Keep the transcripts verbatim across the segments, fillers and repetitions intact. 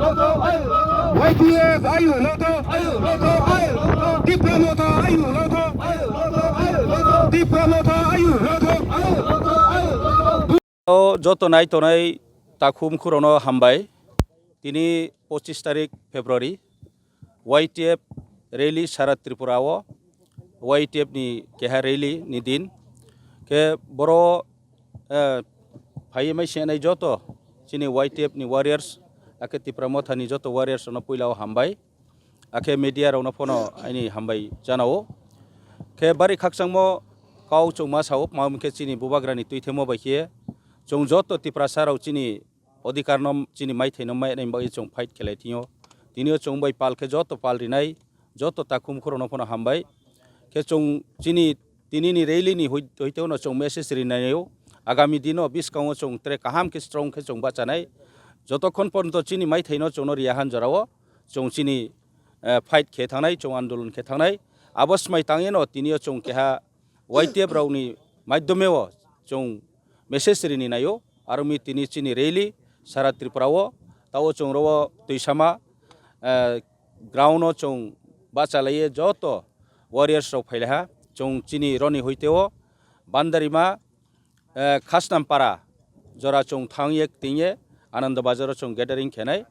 Y T F ayu loto. Tipra Motha ayu loto. Tipra Motha ayu loto. O joto nai tonai takhum khurokno hambai. Tini pochis tarik February, Y T F rally sara Tripura o, Y T F ni keha rally ni din. Khe boro, eh, phaiwi mai se nai joto chini Y T F ni warriors, akhe Tipra Motha ni joto warriors rokno puila o hambai. Akhe media rokno phano aini hambai janao. Khe bari khakchangmo kau chwng ma sao, ma hwn khe chini bubagrani twi themo bai khe chwng joto Tiprasa rok chini odhikar no, chini maithai no mai nai bagwi chwng fight khelai thio. Tini o chwng bai pal khe joto pal rinai, joto takhum khurokno phano hambai. Khe chwng chini tini ni rally ni hoi-, hoite no chwng message rinai o. Agami dino bwskango chwng tere kaham khe strong khe chwng bachanai. Jotokhon porjonto chini maithai no chwngno riya han jorao chwng chini, eh, fight khe thangnai, chwng andolon khe thangnai. Abo swmai tangwi no tini o chwng keha Y T F rokni maidhyome o chwng message rini naio, aro mi tini chini rally sara Tripura o, tao chwng ro o twisama, eh, ground o chwng bachalaiye joto warriors rok phailaiha, chwng chini roni hoite o Bandarima, eh, Khasnampara jora chwng thangye tingye Ananda Bazar o chwng gathering khenai.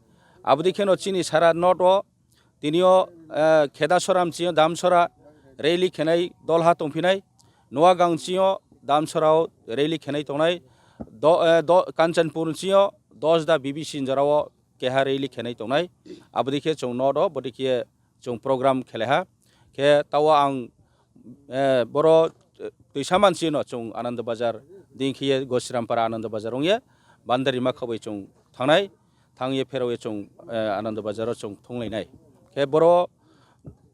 Abodi kheno chini sara north o Tini o, eh, Khedasora mchio Damsora rally khenai dol ha tongphinai. Noagang mchio Damsora o rally khenai tongnai. Do, eh, do, Kanchanpur mchio Dosda B B C ni jora o keha rally khenai tongnai. Abodi khe chwng north o, bodi khe chwng program khelaiha. Khe tao ang, eh, boro, eh, twisa manchino chwng Ananda Bazar, dingkhiye Gosirampara Ananda Bazar wngye, Bandarima khabai chwng thangnai. Thangye pheraoye chwng, eh, Ananda Bazar o chwng thunglainai. Khe boro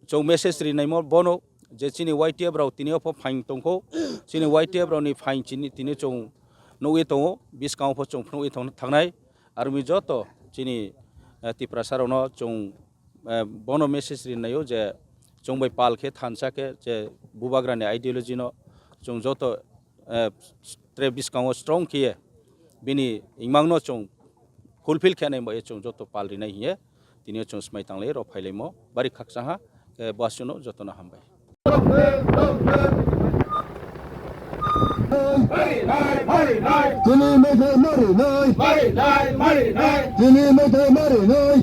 chwng message rinaimo bono je chini Y T F rok tini opho phaing tongkho, chini Y T F rokni phaing chini tini chwng nugwi tongo, bwskango pho chwng phunugwi thang-, thangnai. Aroni joto chini, eh, Tiprasa rokno chwng, eh, bono message rinaio je chwng bai pal khe thansa khe je bubagrani ideology no chwng joto eh, tre bwskango strong khe bini imangno chwng fulfill khe nai bai chwng joto pal rinai hiye tini chwng swmai tanglai rw phailaimo bari khakchangha, eh, bwswino jotono hambai. Tini methai mari nai. Tini methai mari nai.